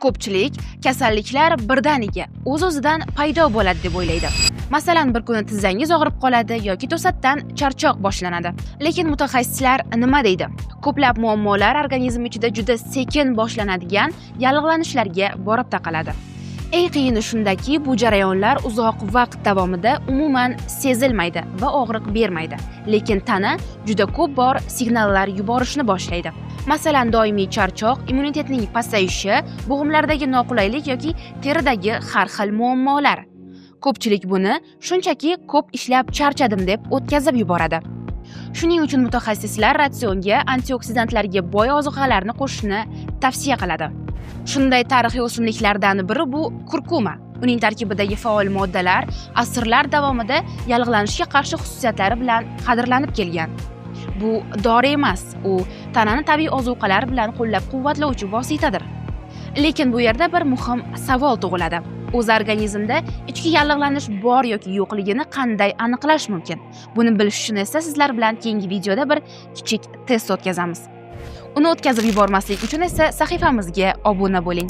Ko'pchilik kasalliklar birdaniga o'z-o'zidan paydo bo'ladi deb o'ylaydi. Masalan, bir kuni tizzangiz og'rib qoladi yoki to'satdan charchoq boshlanadi. Lekin mutaxassislar nima deydi? Ko'plab muammolar organizm ichida juda sekin boshlanadigan yallig'lanishlarga borib taqaladi. Eng qiyini shundaki, bu jarayonlar uzoq vaqt davomida umuman sezilmaydi va og'riq bermaydi. Lekin tana juda ko'p bor signallar yuborishni boshlaydi. Masalan, doimiy charchoq, immunitetning pasayishi, bo'g'imlardagi noqulaylik yoki teridagi har xil muammolar. Ko'pchilik buni shunchaki ko'p ishlab charchadim deb o'tkazib yuboradi. Shuning uchun mutaxassislar ratsionga antioksidantlarga boy ozuqalarni qo'shishni tavsiya qiladi. Shunday tarixiy o'simliklardan biri bu kurkuma. Uning tarkibidagi faol moddalar asrlar davomida yallig'lanishga qarshi xususiyatlari bilan qadrlanib kelgan. Bu dori emas, u tanani tabiiy ozuqalar bilan qo'llab-quvvatlovchi vositadir. Lekin bu yerda bir muhim savol tug'iladi. O'z organizmda ichki yallig'lanish bor yoki yo'qligini qanday aniqlash mumkin? Buni bilish uchun esa sizlar bilan keyingi videoda bir kichik test o'tkazamiz. Uni o'tkazib yubormaslik uchun esa sahifamizga obuna bo'ling.